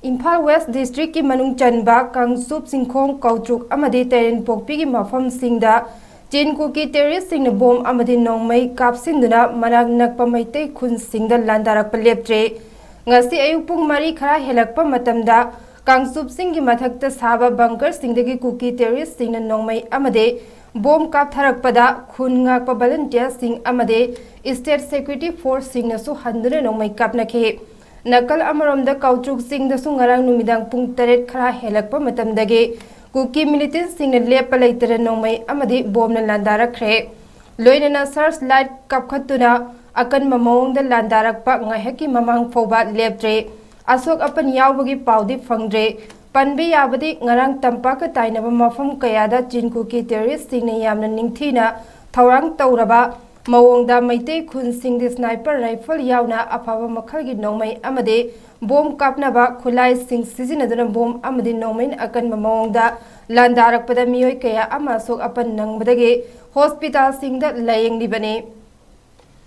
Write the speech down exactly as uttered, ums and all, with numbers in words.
Imphal west ꯗꯤꯁꯇ꯭ꯔꯤꯛꯀꯤ ꯃꯅꯨꯡ ꯆꯟꯕ ꯀꯥꯡꯆꯨꯞ, ꯆꯤꯡꯈꯣꯡ, ꯀꯥꯎꯇ꯭ꯔꯨꯛ ꯑꯃꯗꯤ ꯇꯔꯦꯟꯄꯣꯛꯄꯤꯒꯤ ꯃꯐꯝꯁꯤꯡꯗ ꯆꯤꯟ ꯀꯨꯀꯤ ꯇꯦꯔꯣꯔꯤꯁꯁꯤꯡꯅ ꯕꯣꯝ ꯑꯃꯗꯤ ꯅꯣꯡꯃꯩ ꯀꯥꯞꯁꯤꯟꯗꯨꯅ ꯃꯅꯥꯛ ꯅꯛꯄ ꯃꯩꯇꯩ ꯈꯨꯟꯁꯤꯡꯗ ꯂꯥꯟꯗꯥꯔꯛꯄ ꯂꯦꯞꯇ꯭ꯔꯦ꯫ ꯉꯁꯤ ꯑꯌꯨꯛ ꯄꯨꯡ ꯃꯔꯤ ꯈꯔ ꯍꯦꯜꯂꯛꯄ ꯃꯇꯝꯗ ꯀꯥꯡꯆꯨꯞꯁꯤꯡꯒꯤ ꯃꯊꯛꯇ ꯁꯥꯕ ꯕꯪꯀꯔꯁꯤꯡꯗꯒꯤ ꯀꯨꯀꯤ ꯇꯦꯔꯣꯔꯤꯁꯁꯤꯡꯅ ꯅꯣꯡꯃꯩ ꯑꯃꯗꯤ ꯕꯣꯝ ꯀꯥꯞꯊꯔꯛꯄꯗ ꯈꯨꯟ ꯉꯥꯛꯄ ꯚꯣꯂꯨꯟꯇꯤꯌꯔꯁꯤꯡ ꯑꯃꯗꯤ ꯁ꯭ꯇꯦꯠ ꯁꯦꯀ꯭ꯌꯨꯔꯤꯇꯤ ꯐꯣꯔꯁꯁꯤꯡꯅꯁꯨ ꯍꯟꯗꯨꯅ ꯅꯣꯡꯃꯩ ꯀꯥꯞꯅꯈꯤ꯫ ꯅꯥꯀꯜ ꯑꯃꯔꯣꯝꯗ ꯀꯥꯎꯇ꯭ꯔꯨꯛ ꯆꯤꯡꯗꯁꯨ ꯉꯔꯥꯡ ꯅꯨꯃꯤꯗꯥꯡ ꯄꯨꯡ ꯇꯔꯦꯠ ꯈꯔ ꯍꯦꯜꯂꯛꯄ ꯃꯇꯝꯗꯒꯤ ꯀꯨꯀꯤ ꯃꯤꯂꯤꯇꯦꯟꯠꯁꯤꯡꯅ ꯂꯦꯞꯄ ꯂꯩꯇꯅ ꯅꯣꯡꯃꯩ ꯑꯃꯗꯤ ꯕꯣꯝꯅ ꯂꯥꯟꯗꯥꯔꯛꯈ꯭ꯔꯦ꯫ ꯂꯣꯏꯅꯅ ꯁꯔꯆ ꯂꯥꯏꯠ ꯀꯥꯞꯈꯠꯇꯨꯅ ꯑꯀꯟꯕ ꯃꯑꯣꯡꯗ ꯂꯥꯟꯗꯥꯔꯛꯄ ꯉꯥꯏꯍꯥꯛꯀꯤ ꯃꯃꯥꯡ ꯐꯥꯎꯕ ꯂꯦꯞꯇ꯭ꯔꯦ꯫ ꯑꯁꯣꯛ ꯑꯄꯟ ꯌꯥꯎꯕꯒꯤ ꯄꯥꯎꯗꯤ ꯐꯪꯗ꯭ꯔꯦ꯫ ꯄꯟꯕ ꯌꯥꯕꯗꯤ ꯉꯔꯥꯡ ꯇꯝꯄꯥꯛꯀ ꯇꯥꯏꯅꯕ ꯃꯐꯝ ꯀꯌꯥꯗ ꯆꯤꯟ ꯀꯨꯀꯤ ꯇꯦꯔꯣꯔꯤꯁꯁꯤꯡꯅ ꯌꯥꯝꯅ ꯅꯤꯡꯊꯤꯅ ꯊꯧꯔꯥꯡ ꯇꯧꯔꯕ ꯃꯑꯣꯡꯗ ꯃꯩꯇꯩ ꯈꯨꯟꯁꯤꯡꯗ ꯁ꯭ꯅꯥꯏꯄꯔ ꯔꯥꯏꯐꯜ ꯌꯥꯎꯅ ꯑꯐꯕ ꯃꯈꯜꯒꯤ ꯅꯣꯡꯃꯩ ꯑꯃꯗꯤ ꯕꯣꯝ ꯀꯥꯞꯅꯕ ꯈꯨꯠꯂꯥꯏꯁꯤꯡ ꯁꯤꯖꯤꯟꯅꯗꯨꯅ ꯕꯣꯝ ꯑꯃꯗꯤ ꯅꯣꯡꯃꯩꯅ ꯑꯀꯟꯕ ꯃꯑꯣꯡꯗ ꯂꯥꯟꯗꯥꯔꯛꯄꯗ ꯃꯤꯑꯣꯏ ꯀꯌꯥ ꯑꯃ ꯑꯁꯣꯛ ꯑꯄꯟ ꯅꯪꯕꯗꯒꯤ ꯍꯣꯁꯄꯤꯇꯥꯜꯁꯤꯡꯗ ꯂꯥꯌꯦꯡꯂꯤꯕꯅꯤ꯫